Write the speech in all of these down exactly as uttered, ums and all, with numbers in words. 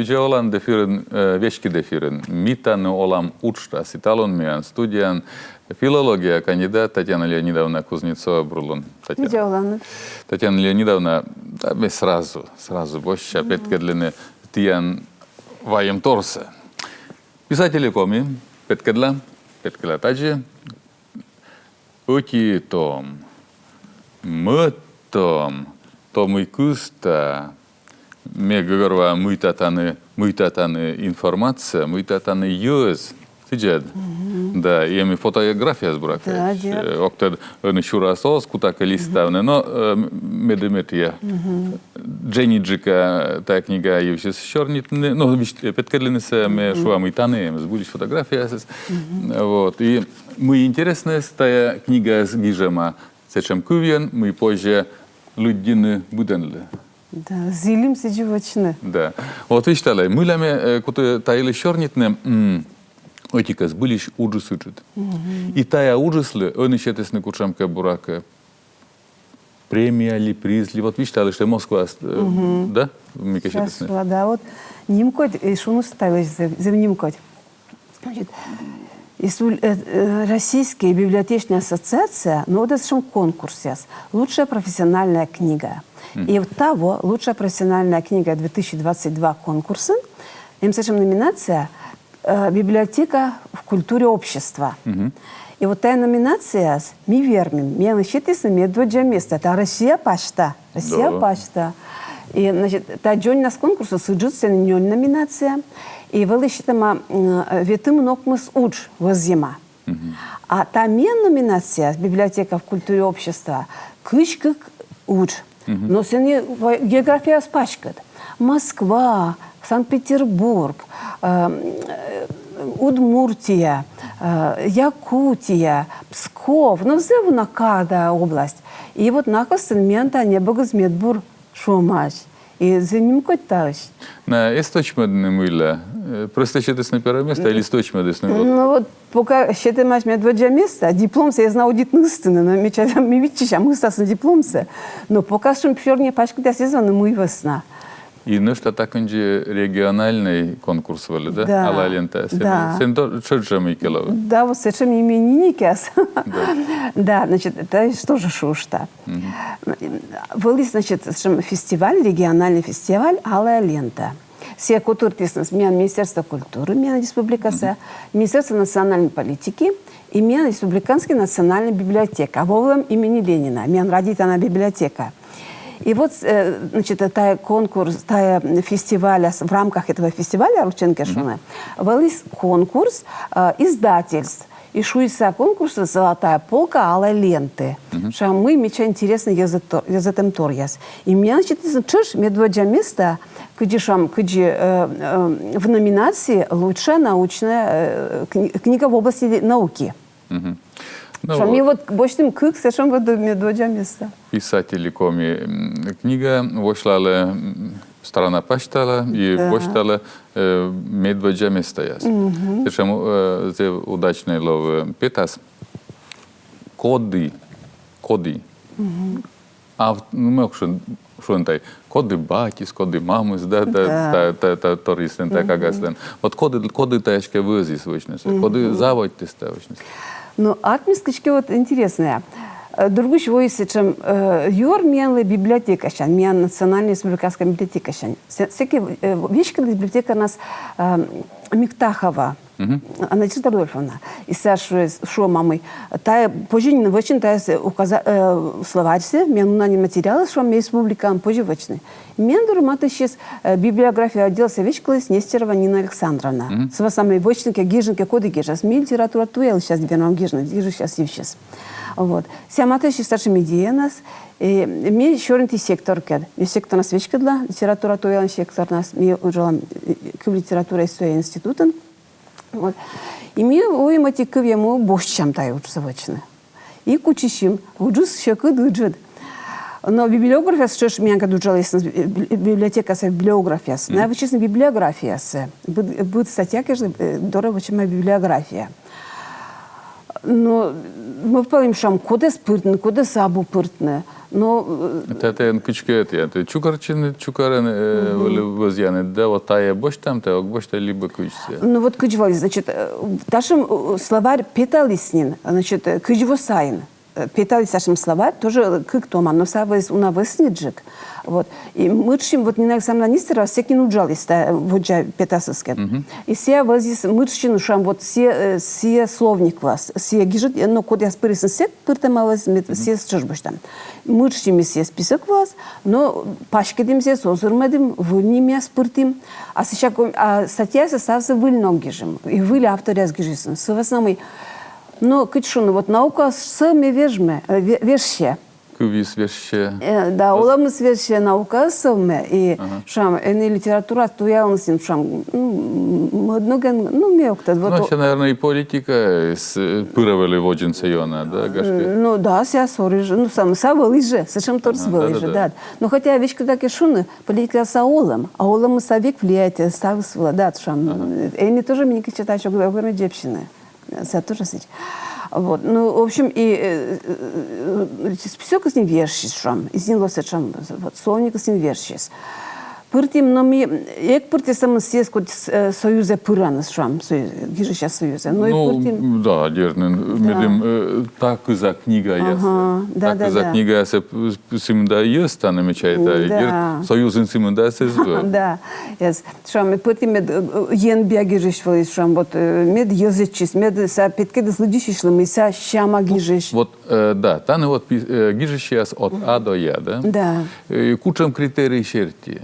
Видза оланныд эфирын, э, веськыд эфирын «Ми тані олам» уджтас. И талун миян студияын филология кандидат Татьяна Леонидовна Кузнецова. Бур лун, Татьяна. Видза оланныд. Татьяна Леонидовна, да, ме сразу, сразу босьтча петкӧдлыны тіян вайӧмторсӧ. Писатели коми, петкӧдла, петкӧдла тадзи. Ӧти том, мӧд том, том и кызта. Ме гӧгӧрвоа, мыйта тані, мыйта тані информация, мыйта тані йӧз. Сідз ӧд? Да, и эм и фотографияяс, буракӧ. Да, дерт. Э, ог тӧд, ӧні сюрас оз кута кӧ листавны. Но, э, м-, медым этійӧ. Дженьыдджыка тайӧ книга йывсьыс сёрнитны, ну, висьт-, э, петкӧдлыны сійӧ, ме шуа, мый тані эм збыльысь фотографияясыс. Вот. И мый интереснӧйӧс тайӧ книгаыс гижӧма сэтшӧм кывйӧн, мый позьӧ лыддьыны быдӧнлы. Да, зілим сідзи вӧчны. Да. Вот висьталӧй, мыйла ме, э, куті та йылысь сёрнитны, м, ӧти-кӧ, збыльысь уджыс ыджыд. И тайӧ уджыслы ӧні сетісны кутшӧмкӧ, буракӧ, премия ли, приз ли, вот висьталышт, Москваысь, э, да? Мыйкӧ сетісны. Да, вот нимкодь, э, шуны ставӧн зэв, зэв нимкодь. Значит, республи-, э, э, Российская библиотечная ассоциация, ну, вот это сэтшӧм конкурсъяс. Лучшая профессиональная книга. И вот таво «Лучшая профессиональная книга две тысячи двадцать два» конкурсын эм сэтшӧм номинация, э, «Библиотека в культуре общества». И вот тайӧ номинацияас ми вермим, миянлы сетісны медводдза места, тайӧ Россия пасьта, Россия пасьта. И, значит, тайӧ дзоньнас конкурсыс ыджыд, сэні нёль номинация, и вӧлі сетӧма, м, ветымын ӧкмыс удж вӧзйӧма. А та миян номинация «Библиотека в культуре общества» кызь кык удж. Но сэні географияыс паськыд. Москва, Санкт-Петербург, э, э, Удмуртия, э, Якутия, Псков, но зэв уна каждая область. И вот на костын миян та небӧгыс медбур шуӧмаӧсь. И зэв нимкодь таысь. Но эз тӧчмӧдны мыйла? Э, просто сетісны первое место или эз тӧчмӧдісны? Ну вот пока сетӧмаӧсь медводдза места, дипломсӧ эз на удитны ыстыны, но ме чайта, ме виччыся, мый ыстасны дипломсӧ. Но пока сэтшӧм псёрни паськыдъяс эз вӧвны, мый вӧсна. И нӧшта та кындзи региональнӧй конкурс вӧлі, да? Да. «Алая лента». Да. Сэн то тшӧтш жӧ мыйкӧ лоӧ. Да, вот сэтшӧм именинникъяс. Да. Да, значит, это что же шуышта. Вӧлі, значит, сэтшӧм фестиваль, региональный фестиваль «Алая лента». Сійӧ котыртісны миян Министерство культуры, миян республикаса, Министерство национальной политики и миян республиканская национальная библиотека. А вӧлі эм имени Ленина, миян радейтана библиотека. И вот, э, значит, тайӧ конкурс, тайӧ фестиваля, в рамках этого фестиваля, рочӧн кӧ шуны, вӧлі конкурс, э, издательств. И шуисны конкурсыс «Золотая полка алой ленты». Шуам, мый мича интереснӧй йӧзӧт-, йӧзӧтӧмторъяс. И миян сетісны тшӧтш медводдза места, кыдзи шуам, кыдзи, э, э, в номинации «Лучшая научная, э, кни-, книга в области науки». Ну шуам, вот. И вот босьтім кык сэтшӧм вот медводдза места. Писатели коми, м, книга восьлалӧ, м, страна пасьтала и восьталӧ, э, медводдза местаяс. Сэтшӧм, э, зэв удачнӧй лоӧ петас. Коді, коді. А в-, ну, ме ог шуны, шуны тай, коді батьыс, коді мамыс, да, да, да, да, да, торъяслӧн, да, кагаыслӧн. Вот коді, коді тай эськӧ вӧзйис вӧчнысӧ, коді заводитіс тай вӧчнысӧ. Ну, артмис кыдзкӧ вот интереснӧя. Э, Доргусь воис сэтшӧм, э, юӧр миянлы библиотекасянь, миян Национальная республиканская библиотекасянь. Сэ-, сэки, э, веськыд библиотекарнас, э, Миктахова Анна Ильинична Рудольфовна. И сійӧ шуӧ, шуӧма, мый тайӧ позьӧ нин вӧчны тайӧ указа-, э, словарьсӧ, миян уна нин материалыс, шуам, республикаын позьӧ вӧчны. Миян дорӧ матыстчис, э, библиография отделсӧ веськаліс Нестерова Нина Александровна. Сы вӧсна мый вӧчны кӧ, гижны кӧ, коді гижас, ми литература туялысьяс вермам гижны, гижысьяс йывсьыс. Вот. Сійӧ матыстчис татшӧм идеянас, и ме сёрниті секторкӧд. Ме секторнас веськӧдла, литература туялан секторнас, ме уджалам, э, кыв литература история институтын. Вот. И ми воим ӧти кывйӧ, мый босьтчам тайӧ уджсӧ вӧчны. И кутчысим, уджыс сьӧкыд, ыджыд. Но библиографъяс тшӧтш миянкӧд уджалісны, э, би-, библиотекаса библиографъяс. Найӧ вӧчисны библиографиясӧ. Быд, быд статья кежлӧ, э, дорӧ вӧчӧма библиография. Но мӧвпалім, шуам, кодӧс пыртны, кодӧс абу пыртны. Но, э, Татын кыдзкӧ, тайӧ чукӧртчыны, чукӧртны, э, вӧлі вӧзъянныд, да, вот тайӧ босьтам, тайӧ ог босьт, либӧ кыдз сійӧ. Ну вот кыдз вӧлі, значит, э, татшӧм, э, словарь петаліс нин, значит, э, кыдз во сайын. Э, петаліс татшӧм словарь, тоже кык тома, но сэсся вӧлі уна вӧсньыдджык. Вот. И мытшӧм, вот Нина Александровна Нестерова сэк нин уджаліс тайӧ воддза петасыскӧд. И сійӧ вӧзйис мытшӧм, шуам, вот сійӧ, э, сійӧ словник вылас, сійӧ гижӧд, э, но кодъяс пырисны сэк, пыртӧма вӧзйис, мед сійӧс тшӧтш босьтам. Мытшӧм ми сійӧс список вылас, но паськӧдім сійӧс, озырмӧдім, выль нимъяс пыртім. А сэсся кӧ-, а статьяяссӧ ставсӧ выль ног гижим. И выль авторъяс гижисны. Сы вӧсна мый, но кыдз шуны, вот наукаыс сӧвме, вежме, э, ве-, вежсьӧ. Кывйыс вежсьӧ. Э, да, олӧмыс вежсьӧ, наукаыс сӧвме. И, шуам, ӧні литература туялӧны сійӧн, шуам, м, мӧд ногӧн, ну, ме ог тӧд. Вот. Ну, о- сійӧ, наверно, и политика, э, с-, э, пырӧ вӧлі водзынсӧ ёна, да, гашкӧ? М, ну, да, сійӧ сорысь жӧ, ну, сам, сійӧ вӧлі жӧ, сэтшӧмтор вӧлі жӧ, да. Но хотя веськыда кӧ шуны, политика сійӧ олӧм, а олӧмыс сійӧ век влияет ставыс вылӧ, да, шуам, э, ӧні тоже ми кыдзкӧ тадз ог-, ог вермӧ дзебсьыны. Сійӧ тоже сідз. Вот. Ну, в общем, и, э, э, э, списокыс нин вежсис, шуам. Из нин лоис сэтшӧм, вот, словникыс нин вежсис. Пыртім, но ми эг пыртӧй сӧмын сійӧс, кодъяс, э, союзӧ пырӧны, шуам, союз, гижысьяс союзӧ. Но и пыртім. Ну, да, дерт нин, медым, э, та кыза книгаяс. Ага, да, да, да. Та кыза книгаяс, э, п-, сымында йӧз тані, ме чайта, да. Дерт, союзын сымында эз вӧв. Да, эз. Шуам, и пыртім, мед, э, э, енбиа гижысь вӧлі, шуам, вот, э, мед йӧзӧдчис, мед сійӧ петкӧдіс лыддьысьысьлы, мый сійӧ сяма гижысь. Вот, э, да, тані вот пи-, э, гижысьяс от А до Я, да? Да. Э, кутшӧм критерий серти?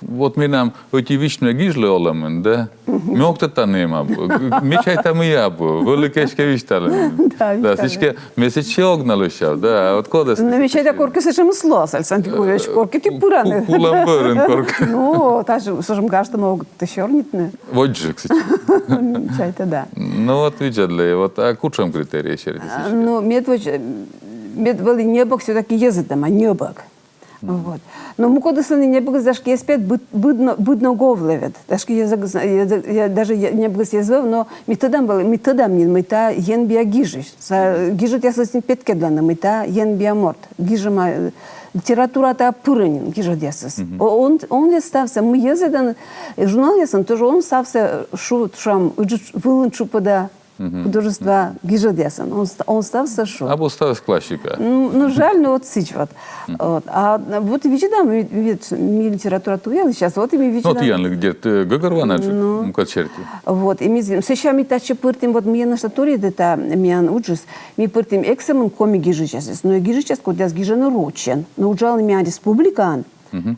Вот менам ӧти висьтӧм гижлы олӧмын, да? Ме ог тӧд, тані эм абу. Г-, г-, ме чайта, мый абу. Вӧлі кӧ, эськӧ висьталӧны. Да, висьталӧны. Да, сідзкӧ, ме сэтчӧ ог на лӧсяв, да, а вот кодӧс. Ну, ме чайта, коркӧ сэтшӧмыс лоас, Александр Петрович, коркӧ ті пыран. Ку-, кулӧм бӧрын коркӧ. Ну, тадз сэтшӧм гажтӧм ог тӧ сёрнитны. Водзджык сэтчӧ. Чайта, да. Ну вот видзӧдлӧй, вот, а кутшӧм критерий серти сэтчӧ? А, ну, мед водз-, мед вӧлі небӧг всё-таки йӧзӧдӧма, небӧг. Вот. Но мукӧдыслӧн небӧгыс, гашкӧ, эз пет быд-, быд но-, быд ног овлӧ ведь. Гашкӧ, йӧзӧдыс, йӧзӧ-, йӧ-, даже йӧ-, небӧгыс эз вӧв, но ми тӧдам вӧлі, ми тӧдам нин, мый тайӧ енбиа гижысь. Сійӧ гижӧдъясыс нин петкӧдлӧны, мый тайӧ енбиа морт. Гижӧма, э, литератураӧ тайӧ пырӧ нин гижӧдъясыс. О-, он, он ведь ставсӧ, мый йӧзӧдӧн, э, журналъясын тоже он ставсӧ, э, шу-, шуам, ыджыд вылын тшупӧда. Художество гижӧдъясын. Он ста-, он ставсӧ шуӧ. Абу ставыс классика. М, ну, жаль, но вот сідз вот. Вот. А вот видзӧдам, ми, ми, ми литература туялысь, сейчас вот и ми видзӧдам. Ну, тіянлы, дерт, э, гӧгӧрвоана жӧ, ну, мукӧд серти. Вот, и ми з-, сэсся ми татчӧ пыртім, вот миян нӧшта торйӧдӧ тайӧ миян уджыс, ми пыртім эксӧмын коми гижысьясӧс, но и гижысьяс, кодъяс гижӧны рочӧн, но уджалӧны миян республикаын,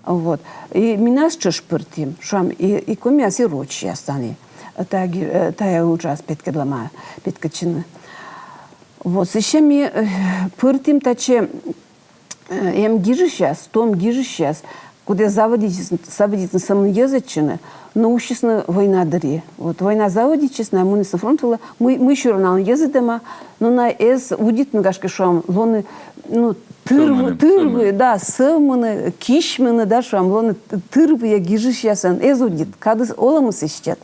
Вот. И ми найӧс тшӧтш пыртім, шуам, и, и комияс, и рочьяс тані. Тайӧ ги-, э, тайӧ уджас петкӧдлӧма, петкӧдчӧны. Вот, сэсся ми, э, пыртім татчӧ, э, эм гижысьяс, том гижысьяс, кодъяс заводитісны, заводитісны сӧмын йӧзӧдчыны, но усисны война дырйи. Вот, война заводитчис, найӧ мунісны фронт вылӧ, мый, мый сюрӧ налӧн йӧзӧдӧма, но найӧ эз удитны, гашкӧ, шуам, лоны, ну, тырвы, сӧвмыны, тырвы, сӧвмыны. Да, сӧвмыны, кисьмыны, да, шуам, лоны т-, тырвыйӧ гижысьясӧн, эз удит, кадыс олӧмыс эз сет.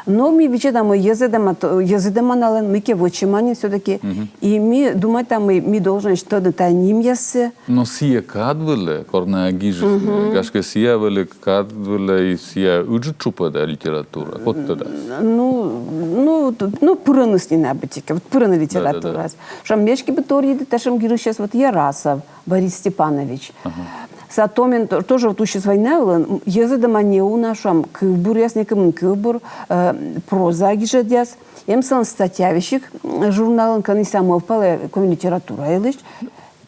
Но ми видзӧдам, мый йӧзӧдӧма, то, йӧзӧдӧма налӧн, мыйкӧ вӧчӧма нин всё-таки. И ми думайтам, мый ми долженӧсь тӧдны тайӧ нимъяссӧ. Но сійӧ кад вылӧ, кор найӧ гижисны, гашкӧ, сійӧ вӧлі кад вылӧ и сійӧ ыджыд тшупӧда литература, код тӧдас. Ну, ну, т-, ну, пырӧныс нин абу тикӧ, вот пырӧны литературас. Да, да, да. Шуам, ме эськӧ бы торйӧді татшӧм гижысьяс, вот Ярасов Борис Степанович. Ага. Сійӧ томен то-, тоже вот усис война вылын, м, йӧзӧдӧма неуна, шуам, кывбуръяс, некымын кывбур, э, проза гижӧдъяс. Эм сылӧн статья весиг, м, журналын, кӧні сійӧ мӧвпалӧ коми литература йылысь.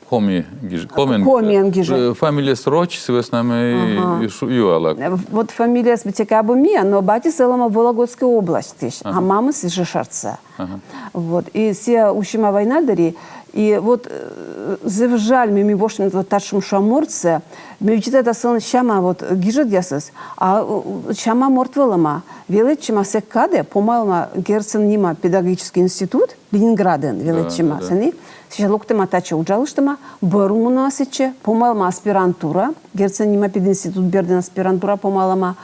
Коми гиж-, коми. Комиӧн гижӧ. Э, фамилияыс роч, сы вӧсна ме и шу-, юала. Э, вот фамилияыс быттьӧкӧ абу миян, но батьыс олӧма Вологодскӧй областьысь, а мамыс Ижешартса. Ага. Вот. И сійӧ усьӧма война дырйи. И вот, э, зэв жаль, мый ми вошим вот татшӧм, шуам, мортсӧ. Ме видзӧда, да, сылӧн сяма вот гижӧдъясыс, а, э, сяма морт вӧлӧма. Велӧдчӧма сэк кадӧ, помалӧма Герцен нима педагогический институт, Ленинградын велӧдчӧма, да, да, да. Сэні, сэсся локтӧма татчӧ уджалыштӧма, бӧр мунӧма сэтчӧ, помалӧма аспирантура, Герцен нима пединститут бердын аспирантура помалӧма,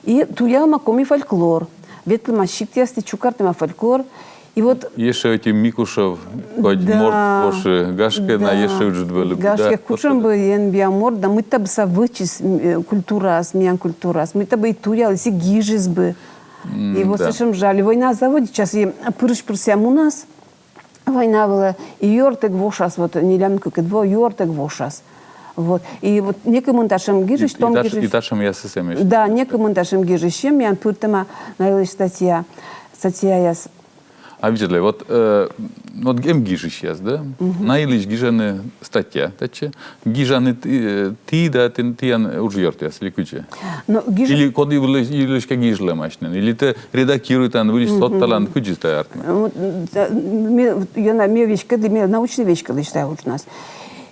и туялӧма коми фольклор, ветлӧма сиктъясті, чукӧртӧма фольклор, И вот Ещӧ ӧти Микушев, кодь Да. морт воши, гашкӧ, на Да. ещӧ ыджыд вӧлі бы, Гашкӧ, да? кутшӧм бы эн биа морт, да мыйта бы сійӧ вӧчис, м, э, культураас, миян культураас, мыйта бы и туяліс, и гижис бы. И вот сэтшӧм жаль. Война заводитчас, и пырысь-пыр сійӧ мунас война вылӧ, и юӧртӧг вошас, вот нелямын кыкӧд во, юӧртӧг вошас. Вот. И вот некымын татшӧм гижысь, том гижысь. И татшӧмъясыс эмӧсь. Да, некымын татшӧм гижысь эм, миян пыртӧма на йылысь статья, статьяяс. А видзӧдлӧй, вот, э, вот эм гижысьяс, да? На йылысь гижӧны статья, татчӧ. Гижӧны ті, э, ті да ті, тіян уджъёртъяс, или кыдзи? Но гижи- Или коді йылысь, йылысь кӧ гижлӧмаӧсь нин? Или тэ редактируйтан, выльысь содталан, кыдзи тайӧ артмӧ? Вот, да, ме, ёна, ме веськӧдлі, ме научнӧй веськӧдлысь тайӧ уджнас.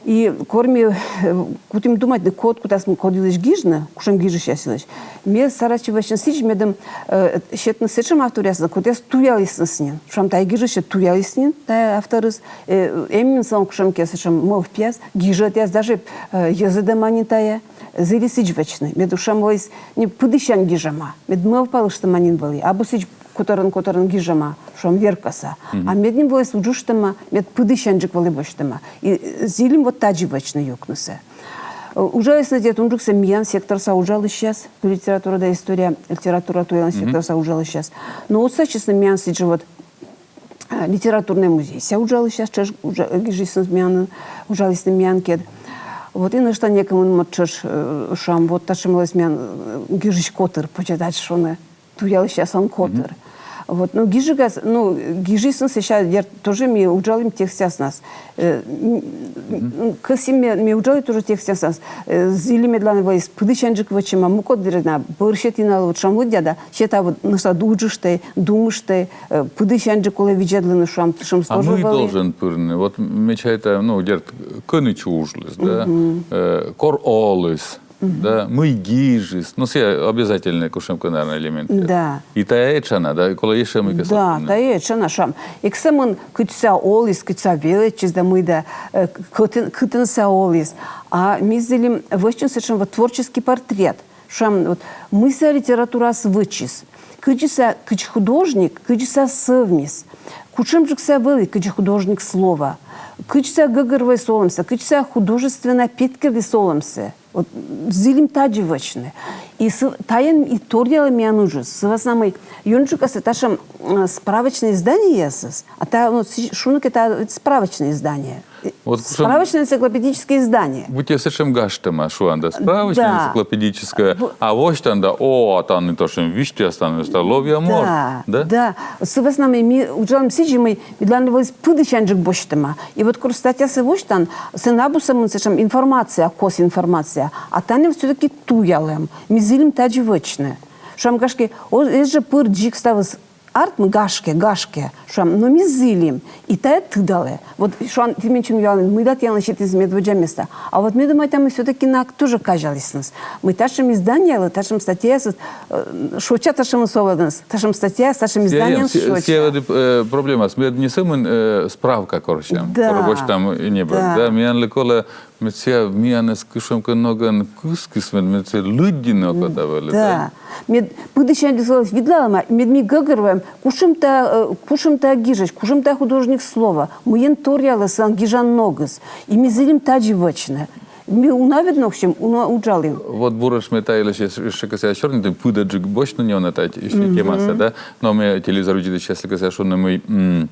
И кор ми, э, кутім думайтны, код кутас мед код йылысь гижны, кутшӧм гижысьяс йылысь. Ме старайтчи вӧчны сідз, медым, э, сетны сэтшӧм авторъясӧс, кодъяс туялісны нин. Шуам, тайӧ гижысьыс туяліс нин, тайӧ авторыс, э, эм нин сылӧн кутшӧмкӧ сэтшӧм мӧвпъяс, гижӧдъяс, даже, э, йӧзӧдӧма нин тайӧ, зілис сідз вӧчны. Медым шуам вӧліс не пыдісянь гижӧма, мед мӧвпалыштӧма нин вӧлі, абу сідз котӧрӧн-котӧрӧн гижӧма, шуам, веркӧса. А мед нин вӧліс уджыштӧма, мед пыдісяньджык вӧлі босьтӧма. И, э, зілим вот тадзи вӧчны юкнысӧ. Э, уджалісны тайӧ унджыксӧ миян секторса уджалысьяс, литература да история, литература туялан секторса уджалысьяс. Но отсасисны миян сідз жӧ вот, э, литературнӧй музейса уджалысьяс, тшӧтш уджа-, гижисны миян, уджалісны миянкӧд. Вот и нӧшта некымын морт тшӧтш, э, шуам, вот татшӧм вӧліс миян, э, гижысь котыр, позьӧ тадз шуны. Туялысьяслӧн котыр. Вот, ну, гижигас, ну, гижисны сэсся, дерт, тоже ми уджалім текстъяснас. Э, м, м, кӧсйим ме, ми уджалім тоже текстъяснас. Э, зілим, медлӧн вӧліс пыдісяньджык вӧчӧма, мукӧд дырйи на бӧр сеті на лоӧ, вот шуам, лыддя да, сета вот нӧшта уджыштӧй, думыштӧй, э, пыдісяньджык колӧ видзӧдлыны, шуам, тшӧтш. А тоже мый вӧлі должен пырны? Вот ме чайта, ну, дерт, кӧні чужліс, да? Э, кор оліс, да, мый гижис. Ну, сійӧ обязательнӧй кутшӧмкӧ, наверно, элемент. Да. И тайӧ этша на, да, колӧ ещӧ мыйкӧ. Да, тайӧ этша на, шуам. Эксымын кытчӧ сійӧ оліс, кытчӧ сійӧ велӧдчис да мый да, э, кытын, кытын сійӧ оліс. А ми зілим вӧчны сэтшӧм вот творческӧй портрет. Шуам, вот, мый сійӧ литератураас вӧчис. Кыдзи сійӧ, кыдз художник, кыдзи сійӧ сӧвмис. Кутшӧмджык сійӧ вӧлі, кыдзи художник слова. Кыдз сійӧ гӧгӧрвоис олӧмсӧ, кыдз сійӧ художественнӧ петкӧдліс олӧмсӧ. Вот, зілим тадзи вӧчны. И сы-, тайӧн и торъялӧ миян уджыс. Сы вӧсна мый ёнджыкасӧ татшӧм, э, справочнӧй изданиеясыс, а тайӧ, ну, си-, шуны кӧ, тайӧ ведь справочнӧй издание. Э, Вот справочно-энциклопедическое издание. Быттьӧ сэтшӧм гажтӧма, шуан, да, справочнӧй, Да. Энциклопедическое, а восьтан да, о, а тані татшӧм висьтъяс, тані ставлӧ ловъя морт, да? Да. Сы вӧсна мый ми уджалім сідзи, мый медлӧн вӧліс пыдісяньджык босьтӧма. И вот кор статьясӧ восьтан, сэн абу сӧмын сэтшӧм информация, кос информация. А тані всё-таки туялӧм. Ми зілим тадзи вӧчны. Шуам, гашкӧ, о, эз жӧ пыр дзик ставыс артмы, гашкӧ, гашкӧ. Шуам, но ми зілим. И тайӧ тыдалӧ. Вот, шуам, ті менсьым юалін, мыйла тіянлы сетіс медводдза места. А вот ме думайта, мый всё-таки на тоже казялісны. Мый татшӧм изданиелы, татшӧм статьяясыс, э, шоча татшӧмыс олӧмыс, татшӧм статьяяс, татшӧм изданиеяс шоча. Сійӧ ведь, э, проблемаыс, мед не сӧмын, э, справка корсям. Да. Кор восьтам небӧг, да. Да, миянлы колӧ, мед сійӧ миянӧс кутшӧмкӧ ногӧн кыскис, мед, мед сійӧ лыддьыны окота вӧлі, да. Да. Мед пыдісяньджык вӧліс видлалӧма, мед ми гӧгӧрвоим, кутшӧм тайӧ, э, кутшӧм тайӧ гижысь, кутшӧм тайӧ художник слова, мыйӧн торъялӧ сылӧн гижан ногыс. И ми зілим тадзи вӧчны. Ми уна ведь ноксим, уна уджалім. Вот буретш ме та йылысь ещӧ кӧсъя сёрнитны, пыдӧнджык босьтны неуна та темасӧ, да? Но ме телевизор видзӧдысьяслы кӧсъя шуны, мый, м,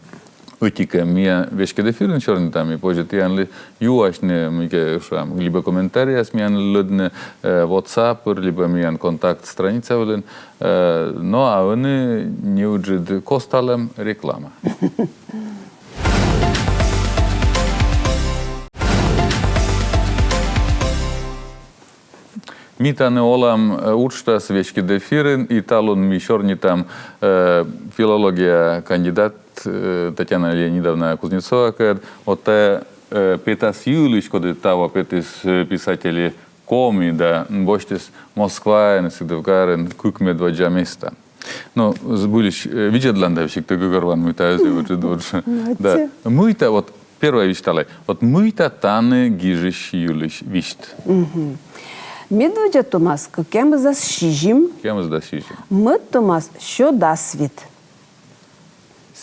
ӧти-кӧ, миян веськыд эфирын сёрнитам, и позьӧ тіянлы юасьны, мыйкӧ, шуам, либӧ комментарийяс миянлы лӧдны, э, WhatsApp-ыр, либӧ миян контакт страница вылын. Э, но а ӧні неыджыд косталӧм, реклама. Ми тані олам, э, уджтас веськыд эфирын, и талун ми сёрнитам, э, филология кандидат, э, Татьяна Леонидовна Кузнецовакӧд, вот тайӧ, э, петас йылысь, коді таво петіс, э, писатель коми да босьтіс Москваын, Сыктывкарын кык медводдза места. Но збыльысь, э, видзӧдлан да весиг ті гӧгӧрвоан, мыйта эз вӧчӧ доржӧ. Да. Мыйта, вот, первой висьталӧй. Вот мыйта тані гижысь йылысь висьт. Медводдза томас кӧкъямысдас сизим. Кӧкъямысдас сизим. Мӧд томас сё дас вит.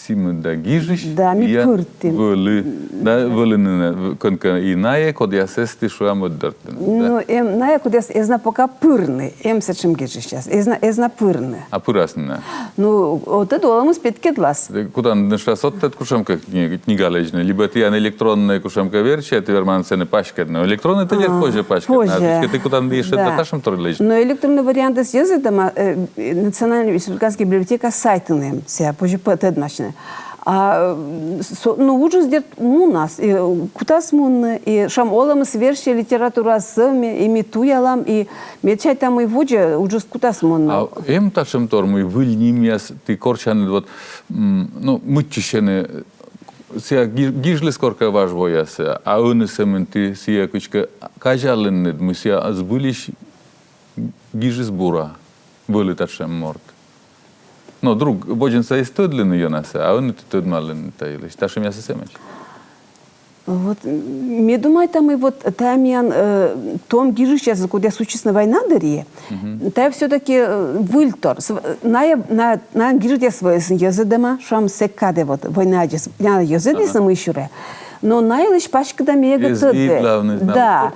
пыртім да гижысь. Да, ми пыртім. Вӧлі, да, вӧліны кӧнкӧ и найӧ, кодъясӧс ті, шуам, ӧтдортны. Ну, эм найӧ, кодъяс эз на пока пырны, эм сэтшӧм гижысьяс, эз на, эз на пырны. А пырасны на? Ну, ӧд олӧмыс петкӧдлас. Кутан нӧшта содтӧд кутшӧмкӧ кни-, книга лэдзны, либӧ тіян электроннӧй кутшӧмкӧ версия, ті верманныд сэні паськӧдны. Электроннӧй тӧдӧ, позьӧ паськӧдны. Позьӧ. Ті кутан ещӧ да ташӧм тор лэдзны. Но электроннӧй вариантыс йӧзӧдӧма, э, Национальнӧй республиканскӧй библиотекаӧ сайтын эм, сійӧ позьӧ тӧдмасьны. А, э, со-, ну, уджыс, дерт, мунас, и, э, кутас мунны, и, шуам, олӧмыс верстьӧ литератураыс зэв эм, и ми туялам, и ме чайта, мый водзӧ уджыс кутас мунны. А эм ташӧм тор, мый выль нимъяс ті корсянныд, вот, м, ну, мыччысьӧны, сійӧ ги-, гижліс коркӧ важ воясӧ, а ӧні сӧмын ті сійӧ кыдзкӧ казялінныд, мый сійӧ збыльысь гижис бура, вӧлі татшӧм морт. Но друг водзынсӧ эз тӧдлыны ёнасӧ, а ӧні ті тӧдмалінныд та йылысь. Татшӧмъясыс эмӧсь. Вот, м, ме думайта, мый вот тайӧ миян, э, том гижысьяс, кодъяс учисны война дырйи, тайӧ всё-таки, э, выльтор. Св-, э, найӧ, на-, найӧ гижӧдъяс вӧліны йӧзӧдӧма, шуам, сэк кадӧ вот войнаӧдз найӧ йӧзӧдісны, мый сюрӧ. Но найӧлысь паськыда ми эгӧ тӧдӧ. Да.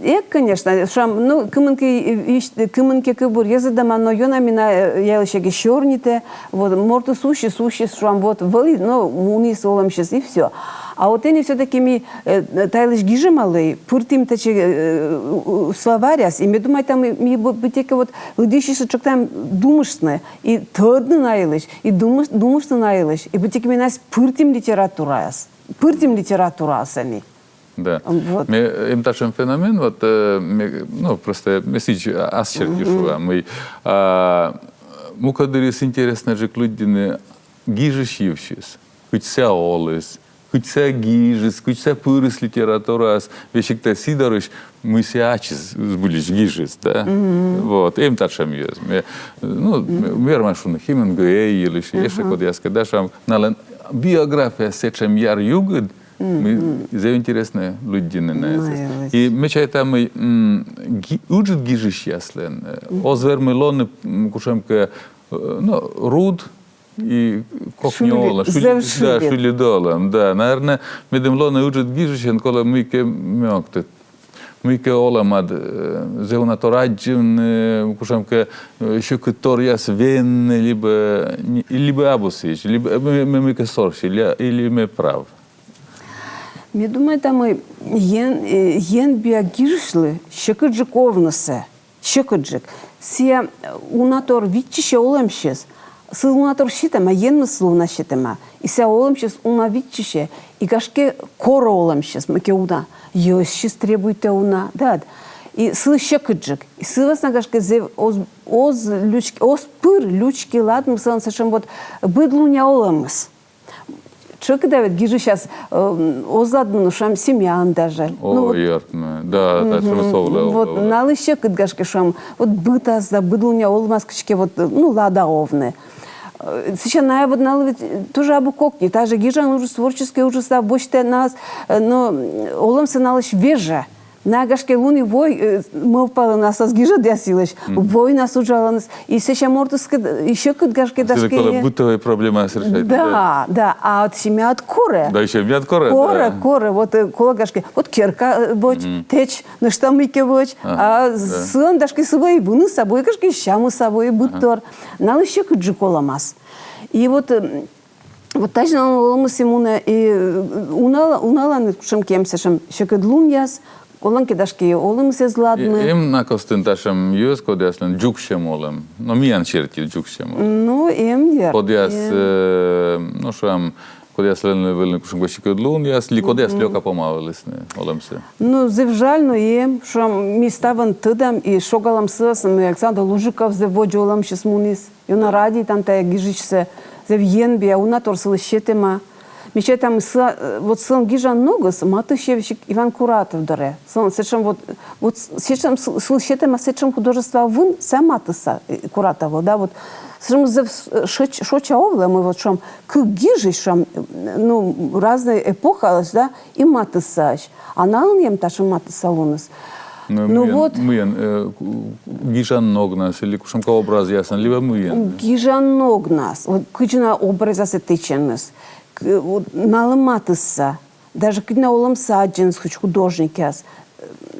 Эг, конечно, шуам, ну, кымынкӧ, э, кымынкӧ кывбур йӧзӧдӧма, но ёна ми найӧлысь эгӧ сёрнитӧ, вот, мортыс усис, усис, шуам, вот, вӧлі, но муніс олӧмсьыс, и всё. А вот ӧні всё-таки ми, э, та йылысь гижӧмалы, пыртім татшӧм, э, у-, у-, словаръяс, и ме думайта, ми, ми бы-, быттьӧкӧ вот лыддьысьясыс тшӧктам думыштны, и тӧдны на йылысь, и думыш-, думыштны на йылысь, и быттьӧкӧ ми найӧс пыртім литератураас, пыртім литератураас ӧні. Да. Вот. Ме, эм татшӧм феномен, вот, э, ме, ну, просто ме сідз ас серти шуа, мый, а, мукӧддырйиыс интереснӧджык лыддьыны гижысь йывсьыс. Кыдз сійӧ оліс, кыдз сійӧ гижис, кыдз сійӧ пырис литератураас, весиг тай сы дорысь, мый сійӧ ачыс збыльысь гижис, да? Вот, эм татшӧм йӧз. Ме, ну, ме верма шуны Хемингуэй йылысь, ещӧ кодъяскӧд, да, шуам, налӧн биография сэтшӧм яр югыд, мый зэв интереснӧ лыддьыны найӧс. И ме чайта, мый, м, ги-, ыджыд гижысьяслӧн, э, оз вермы лоны, м, кутшӧмкӧ, э, ну, руд, и кокни олӧм, шыльыд, да, шыльыд олӧм, да. Наверно, медым лоны ыджыд гижысьӧн, колӧ мыйкӧ мӧдтор, мыйкӧ олӧмад, э, зэв уна тор аддзывны, кутшӧмкӧ, э, сьӧкыдторъяс венны, либӧ, либӧ абу сідз, либӧ, э, ме, ме мыйкӧ сорси, или, или ме прав. Ме думайта, мый ен-, э, енбиа гижысьлы сьӧкыдджык овнысӧ. Сьӧкыдджык. Сійӧ, э, уна тор виччысьӧ олӧмсьыс. Сылы уна тор сетӧма, Енмыс сылы уна сетӧма. И сійӧ олӧмсьыс уна виччысьӧ. И гашкӧ корӧ олӧмсьыс, мыйкӧ уна. Йӧзсьыс требуйтӧ уна, да. И сылы сьӧкыдджык. И сы вӧсна гашкӧ зэв оз, оз лючки, оз пыр лючки ладмы сылӧн сэтшӧм вот быдлунъя олӧмыс. Тшӧкыда ведь гижысьяс, э, оз ладмыны, шуам, семьяын даже. О, ну, ёртмӧ. Да, да, шуам, со вӧлі, вот, овлӧ, овлӧ. Налы сьӧкыд, гашкӧ, шуам, вот бытас да быдлунъя олӧмас кыдзкӧ вот, э, ну, лада овны. Э, сэсся найӧ вот, налы ведь тоже абу кокни, даже гижан уджыс, творческӧй уджыс да босьтӧ найӧс, э, но, м, олӧмсӧ налысь вежӧ. Найӧ, гашкӧ, лун и вой, э, мӧвпалӧны аслас гижӧдъяс йылысь, войнас уджалӧны, и сэсся мортыскӧд, и сьӧкыд, гашкӧ, да. Сылы колӧ бытовӧй проблемаяс решайтны. Да, да, а ӧд семьяыд корӧ. Да, и семьяыд корӧ, да. Корӧ, корӧ, вот, э, колӧ, гашкӧ, вот керка, э, вӧч, тэч, нӧшта мыйкӧ вӧч, а сылӧн, гашкӧ, сы вӧлі выныс абу, и, гашкӧ, сямыс абу, и быдтор. Налы сьӧкыдджык олӧмас. И вот, э, вот тадз нин олӧмыс и мунӧ, и, э, унала-, уналаныд кутшӧмкӧ эм сэтшӧм сьӧкыдлунъяс, олӧм ке, гашкӧ, и олӧмыс эз ладмы. Эм на костын татшӧм йӧз, кодъяслӧн дзугсьӧм олӧм. Но миян серти дзугсьӧм олӧм. Ну, эм, дерт. Кодъяс, э, ну, шуам, кодъяслӧн вӧліны кутшӧмкӧ сьӧкыдлунъяс, ли кодъяс лёка помавылісны олӧмсӧ. Ну, зэв жаль, но эм, шуам, ми ставӧн тӧдам и шогалам сы вӧсна, мый Александр Лужиков зэв водзӧ олӧмсьыс муніс. Ёна радейтан тайӧ гижысьсӧ, зэв енбиа, уна тор сылы сетӧма. Ме чайта, мый сы-, э, вот сылӧн гижан ногыс матыссьӧ весиг Иван Куратов дорӧ. Сылӧн сэтшӧм вот, вот сэтшӧм сы-, сылы сетӧма сэтшӧм художествоа вын, сійӧ матысса, э, Куратовлы, да, вот. Сэтшӧм зэв с-, э, шоч-, шоча овлӧ, мый вот, шуам, кык гижысь, шуам, э, ну, разнӧй эпохаысь, да, и матыссаӧсь. А налӧн эм татшӧм матыссалуныс. Ну, мыйӧн, вот. Мыйӧн, э, ку-, гижан ногнас или кутшӧмкӧ образъясӧн, либӧ мыйӧн? Гижан ногнас. Вот кыдзи на образъясӧ тэчӧмыс. К-, вот налӧн матысса. Даже кыдзи на олӧмсӧ аддзӧныс кыдз художникъяс.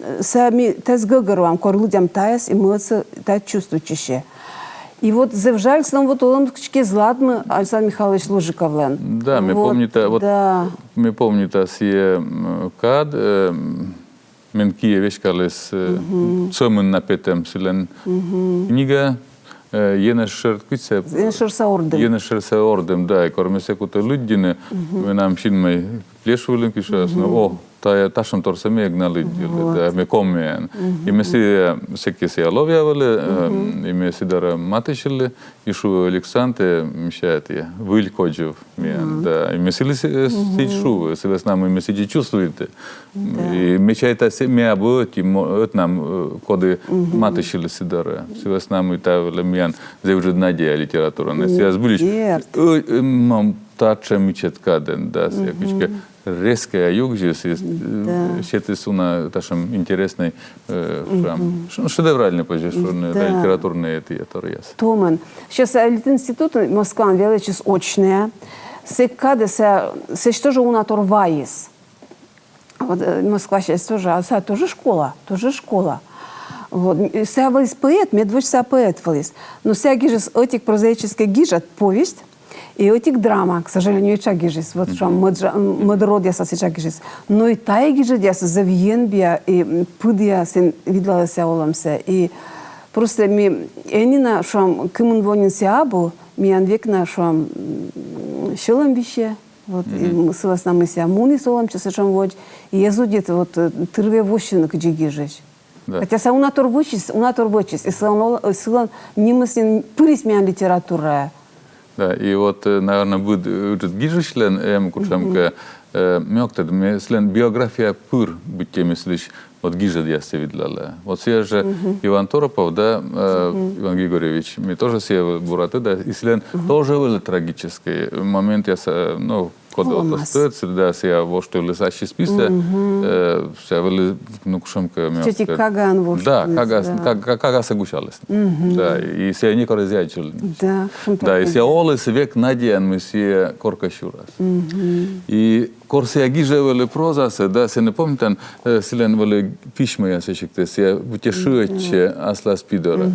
Э, сійӧс ми тайӧс гӧгӧрвоам, кор лыддям тайӧс, и мӧдсӧ тайӧ чувствуйтчысьӧ. И вот зэв жаль, сылӧн вот олӧмыс кыдзкӧ эз ладмы Александр Михайлович Лужиковлӧн. Да, ме помнита, вот, да. Ме помнита сійӧ, м, кад, э, м, мен киӧ веськаліс, э, сӧмын на петӧм сылӧн книга, э, «Енэжшӧр», кыдз сійӧ? «Енэжшӧрса ордым». «Енэжшӧрса ордым», да, и кор ме сійӧ кутіа лыддьыны, менам синмӧй плеш вылын кыдз шуас, но, о, тайӧ, татшӧмторсӧ ме эг на лыддьывлы, да, ме комиӧн. И ме сійӧ, сэки сійӧ ловъя вӧлі, э, и ме сы дорӧ матыстчылі, и шуи: «Александр, тэ, мися, тэ выль кодзув миян», да, и ме сылы сідз шуи, сы вӧсна мый ме сідзи чувствуйті. И ме чайта, сійӧ, ме абу ӧти мо-, ӧтнам, э, коді матыстчылі сы дорӧ. Сы вӧсна мый тайӧ вӧлі миян зэв ыджыд надея литератураын. Сійӧ збыльысь, э, э, мам, татшӧм ичӧт кадӧн, да, сійӧ кыдзкӧ резкӧя югзис, и, э, сетіс уна татшӧм интереснӧй, э, прям ш-, шедевральнӧй, позьӧ шуны, да, литературнӧй этія торъяс. Томӧн. Сейчас, э, литинститутын Москваын велӧдчис очнӧя. Сійӧ кадӧ сійӧ, сійӧ тоже уна тор вайис. Вот, э, Москвасянь тоже, а сійӧ тоже школа, тоже школа. Вот, м, сійӧ вӧліс поэт, медводз сійӧ поэт вӧліс. Но сійӧ гижис ӧтик прозаическӧй гижӧд, повесть, и ӧтик драма, к сожалению, этша гижис, вот, шуам, мӧд жа-, м, мӧд родъясас этша гижис. Но и тайӧ гижӧдъясыс зэв енбиа и, м, пыдіа сійӧн видлалӧ сійӧ олӧмсӧ. И просто ми ӧні на, шуам, кымын во нин сійӧ абу, миян век на, шуам, м, сьӧлӧм висьӧ. Вот, и м-, сы вӧсна мый сійӧ муніс олӧмсянь сэтшӧм водз, и эз удит, вот, э, тырвыйӧ воссьыны кыдзи гижысь. Да. Хотя сійӧ уна тор вӧчис, уна тор вӧчис, и сылӧн ол-, э, сылӧн нимыс нин пырис миян литератураӧ. Да, и вот, э, наверно, быд, э, ыджыд гижысьлӧн эм кутшӧмкӧ, э, ме ог тӧд, ме сылӧн биография пыр быттьӧ ме сылысь вот гижӧдъяссӧ видлала. Вот сійӧ жӧ Иван Торопов, да, э, Иван Григорьевич, ме тоже сійӧс бура тӧда, и сылӧн тоже вӧлі трагическӧй моментъяс, э, ну, кодъяс вот тӧдсӧ, да, сійӧ воштыліс ассьыс писӧ, э, сійӧ вӧлі, ну, кутшӧмкӧ, ме ог тӧд. Кагаӧн воштыліс, да. Кага-, кага-, кагасӧ гусяліс. Да, и сійӧ некор эз аддзывлы. Да, кутшӧм. Да, и сійӧ оліс век надеяӧн, мый сійӧ коркӧ сюрас. И кор сійӧ гижӧ вӧлі прозасӧ, да, сійӧ, ме помнита, э, сылӧн вӧлі письмӧяс сійӧ сиктӧ, сійӧ быттьӧ шыӧдчӧ аслас пи дорӧ.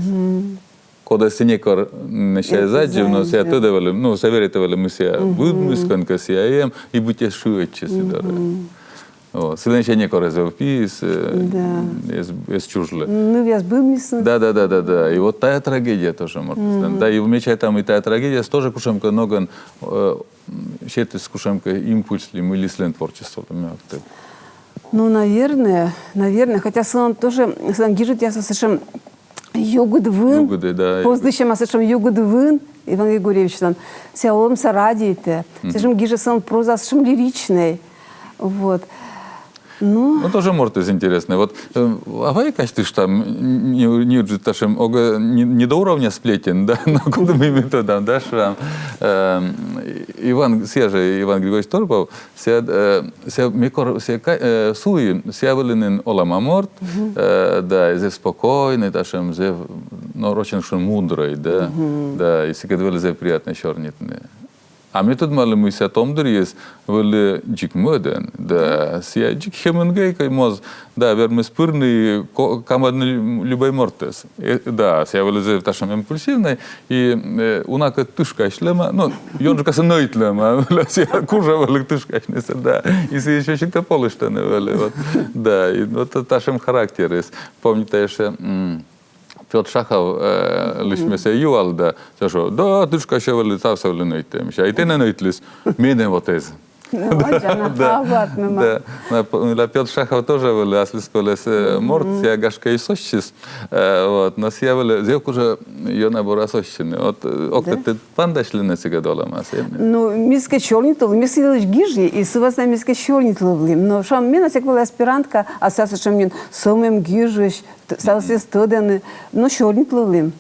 Кодӧс сійӧ некор н-, сійӧс эз аддзыв, но сійӧ тӧдӧ вӧлі, ну, сійӧ веритӧ вӧлі, мый сійӧ быдмис, кӧнкӧ сійӧ эм, и быттьӧ шыӧдчӧ сы дорӧ. Вот. Сылӧн сійӧ некор эз пис, э, эз, эз чужлы. Нывъяс быдмисны. Да, да, да, да, да. И вот тайӧ трагедия тоже мортыслӧн. Да, и ме чайта, мый тайӧ трагедия тоже кутшӧмкӧ ногӧн, э, сетіс кутшӧмкӧ импульс ли мый ли сылӧн творчестволы, ме ог тӧд. Ну, наверное, наверное. Хотя сылӧн тоже, сылӧн гижӧдъясыс сэтшӧм югыд вын. Югыд, да. Поздысьӧма сэтшӧм югыд вын Иван Григорьевичлӧн. Сійӧ олӧмсӧ радейтӧ. Сэтшӧм гижӧ, сылӧн проза сэтшӧм лиричнӧй. Вот. Ну. Ну, тоже мортыс интереснӧй. Вот, э, а вай казьтыштам, не, не, не татшӧм, ог, не, не до уровня сплетен, да, но куддыр ми тӧдам, да, шуам. Эм, Иван, сійӧ жӧ Иван Григорьевич Торопов, сійӧ, э, сійӧ, ме кор, сійӧ ка-, э, суи, сійӧ вӧлі нин олӧма морт, э, да, и зэв спокойнӧй, татшӧм зэв, но, рочӧн шуны, мудрӧй, да, да, и сыкӧд вӧлі зэв приятнӧ сёрнитны. А ме тӧдмалі, мый сійӧ том дырйиыс вӧлі дзик мӧдӧн, да, сійӧ дзик хемын гӧйкӧ моз, да, вермис пырны ко-, камӧдны лю-, любӧй мортӧс. Э, да, сійӧ вӧлі зэв татшӧм импульсивнӧй, и, э, унакӧд тышкасьлӧма, ну, ёнджыкасӧ нӧйтлӧма, сійӧ кужӧ вӧлі тышкасьнысӧ, да. И сійӧс ещё сиктӧ полыштӧны вӧлі, вот. Да, и вот татшӧм характерыс. Помнита ещё, м, Пётр Шахов, э, лысь ме сійӧс юалі да, сійӧ шуӧ: «Да, тышкасьӧ вӧлі, ставсӧ вӧлі нӧйта, мися, и тэнӧ нӧйтліс, менӧ вот эз». Ну, да, да. Ладно, да. П-, да, Пётр Шахов тоже вӧлі аслыскӧлӧс, э, морт, сійӧ, гашкӧ, и сосьтчис. Э, вот, но сійӧ вӧлі зэв кужӧ ёна бура сосьтчыны. Вот, э, ог тӧд, тэ паныдасьлін сыкӧд олӧмас, эм? Ну, ми сыкӧд сёрнитывлім, ми сылысь гижи, и сы вӧсна ми сыкӧд сёрнитывлім. Но шуам, менам сэк вӧлі аспирантка, а сійӧ сэтшӧм нин сӧмын гижысь, т-, сійӧс тӧдӧны, но сёрнитывлім.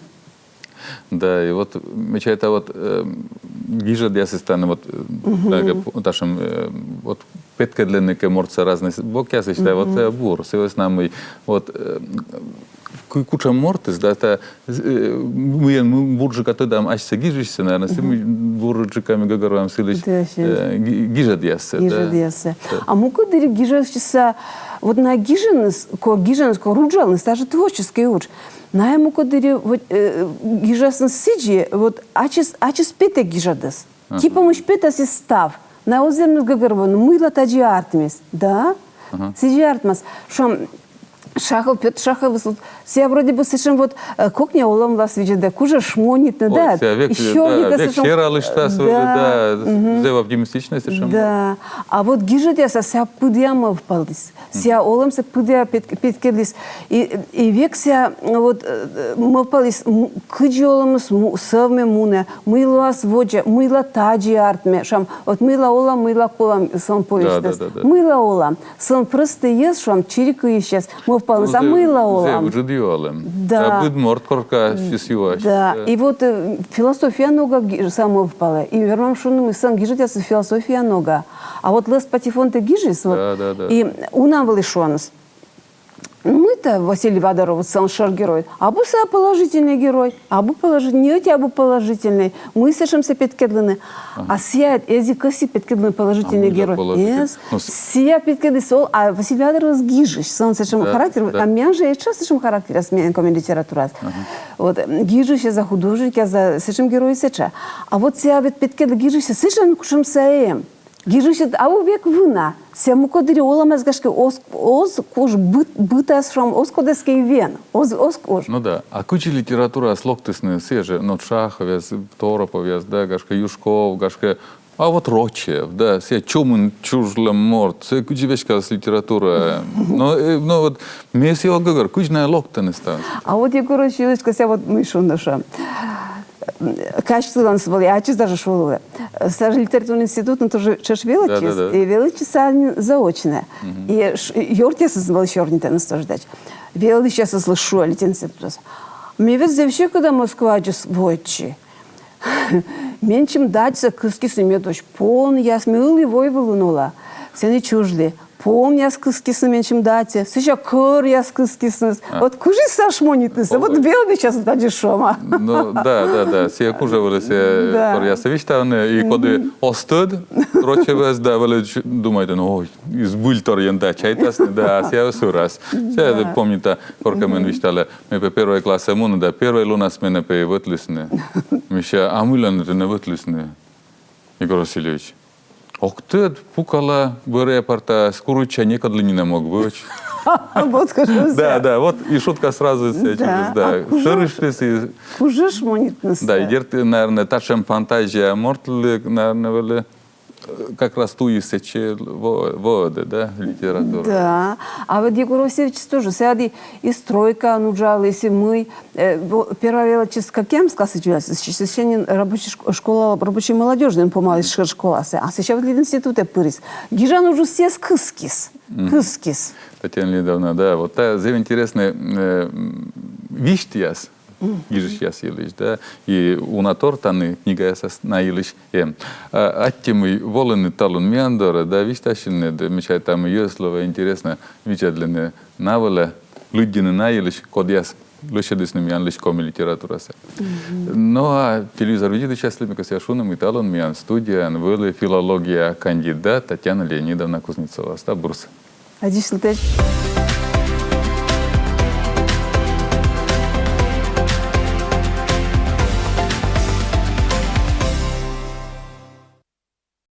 Да, и вот, м, ме чайта, вот, э, гижӧдъясыс тані, вот, э, тагӧ п-, татшӧм, э, вот, петкӧдлыны кӧ мортсӧ разнӧй бокъясысь, да, вот, э, бур, сы вӧсна мый, вот, э, ку-, кутшӧм мортыс, да, та, э, мыйӧн м-, бурджыка тӧдам асьсӧ гижысьсӧ, наверно, сы мый бурджыка ми гӧгӧрвоам сылысь, э, ги-, гижӧдъяссӧ, да. Гижӧдъяссӧ. Да. А мукӧддырйи гижӧдысьсӧ, вот на гижӧдыс, кӧ гижӧдыс, кӧ руджалӧдыс, даже творческӧй удж. Найӧ мукӧддырйи вот, э, гижасны сідзи, вот ачыс, ачыс петӧ гижӧдыс. Ага. Типа мыйысь петас и став. Найӧ оз вермы гӧгӧрвоны, мыйла тадзи артмис. Да? Ага. Сідзи артмас. Шуам, Шахов, Пётр Шахов, вот, сія вроде бы сэтшӧм вот, э, кокни олӧм вылас видзӧдӧ, кужӧ шмонитны, да? Ой, сія век, и сёрнитӧ, да, век сэтшӧм сералыштас, да, да, зэв оптимистичнӧй сэтшӧм. Да. А вот гижӧдъясас сія пыдъя мӧвпаліс. Сія олӧмсӧ пыдъя пет-, петкӧдліс. И, и век сія, вот, э, мӧвпаліс, м-, кыдзи олӧмыс му-, сӧвмӧ мунӧ, мый лоас водзӧ, мыйла тадзи артмӧ, шуам, вот мыйла олам, мыйла колам, сылӧн повестьыс. Да, да, да, да. Мыйла олам. Сылӧн простӧй йӧз, шуам, чирикыйысьяс мӧвпалӧны, а мыйла олам. Зэв ыджыд юалӧм. Да. Да, быд морт коркаысь юасьӧ. Да. И вот, э, философия нога ги-, сія мӧвпалӧ. И вермам шуны, мый сылӧн гижӧдъясыс философия нога. А вот «Лӧз патефонтӧ» гижис, вот. Да, да, да. И уна вӧлі шуӧны. Мыйта Василий Вадаровлӧн сылӧн шӧр герой? Абу сія положительнӧй герой, абу положительнӧй, ньӧти абу положительнӧй. Мый сэтшӧмсӧ петкӧдлыны? Ага. А сія эз и кӧсйы петкӧдлыны положительнӧй герой. А мыйла положительнӧй? Эз. Ну, с- сія петкӧдліс ол, а Василий Вадаровлӧн гижысь, сылӧн сэтшӧм характер, да. А миян жӧ этша сэтшӧм характеръяс миян коми литератураас. Ага. Вот, м, гижысьяс да, художникъяс да, сэтшӧм геройяс этша. А вот сія ведь петкӧдлӧ гижысьсӧ сэтшӧм, кутшӧм сія эм. Гижысьыс абу век вына. Сія мукӧддырйи олӧмас, гашкӧ, оз, оз куж быт-, бытас, шуам, оз кодӧс кӧ и вен. Оз, оз куж. Ну да. А кыдзи литератураас локтісны сійӧ жӧ, ну, Шаховъяс, Тороповъяс, да, гашкӧ, Юшков, гашкӧ, а вот Рочев, да, сія чумын чужлӧм морт, сія кыдзи веськаліс литератураӧ. Но, э, но вот ме сія ог гӧгӧр, кыдзи найӧ локтӧны ставыс. А вот Егор Васильевич, кӧсъя вот мый шуны, шуам. Касьтыланыс вӧлі, ачыс даже шулывлӧ. Сія жӧ литературнӧй институтын тоже тшӧтш велӧдчис, да, да, да, и велӧдчис сія нин заочнӧ. Мгм. И ш-, ёртъясыс вӧлі сёрнитӧны тоже тадз. Велӧдысьясыслы шуӧ литинститутас. Ме ведь зэв сьӧкыда Москваӧдзыс воӧдчи. Менсьым дадсӧ кыскисны медводз понъяс, ме ылі войвылын ола. Сэні чужлі. Понъяс кыскисны менсьым дадсӧ, сэсся кӧръяс кыскисныс. А. Вот кужис сія шмонитнысӧ, вот велӧдысьяслы тадзи шуӧма. Ну, да, да, да, сія кужӧ вӧлі сія кӧръяссӧ висьтавны, и коді оз тӧд Рочевӧс, да, вӧлі думайтӧны, ой, збыльторйӧн да чайтасны, да, а сія вӧлі сырас. Сія помнита, коркӧ мен висьталӧ, ме пӧ первой классӧ муні, да первой лунас менӧ пӧ и вӧтлісны. Мися, а мыйла нӧ тэнӧ вӧтлісны, Егор Васильевич? Ог тӧд, пукала вӧръя партаас, курыдча, некодлы нинӧм ог вӧч. Вот кужис. Да, да, вот и шутка сразу сія чужис, да. Сӧрыштіс и... Кужис шмонитнысӧ. Да, и дерт, наверно, татшӧм фантазия мортлы, наверно, вӧлі, э, как раз туйыс сэтчӧ во-, воӧдӧ, да, литература. Да. А вот Егор Васильевич тоже сія и стройкаын уджаліс, и мый, э, во-, первой велӧдчис Кӧкъямыслӧн классӧдз, сэсся нин рабочӧй шк-, школа, рабочӧй-молодёжнӧйын помаліс шӧр школасӧ, а сэсся вот литинститутӧ пырис. Гижан уджыс сійӧс кыскис. Мгм. Кыскис. Татьяна Леонидовна, да, вот тайӧ зэв интереснӧй, э, м, висьтъяс гижысьяс йылысь, да, и уна тор тані книгаясыс на йылысь эм. А, аттьӧ, мый волінныд талун миян дорӧ, да, висьтасинныд, да, ме чайта, мый йӧзлы вӧлі интереснӧ видзӧдлыны на вылӧ, лыддьыны на йылысь, кодъяс лӧсьӧдісны миянлысь коми литературасӧ. Мгм. Ну, а телевизор видзӧдысьяслы ме кӧсъя шуны, мый талун миян студияын вӧлі филология кандидат Татьяна Леонидовна Кузнецова. Став бурсӧ. Аддзысьлытӧдз.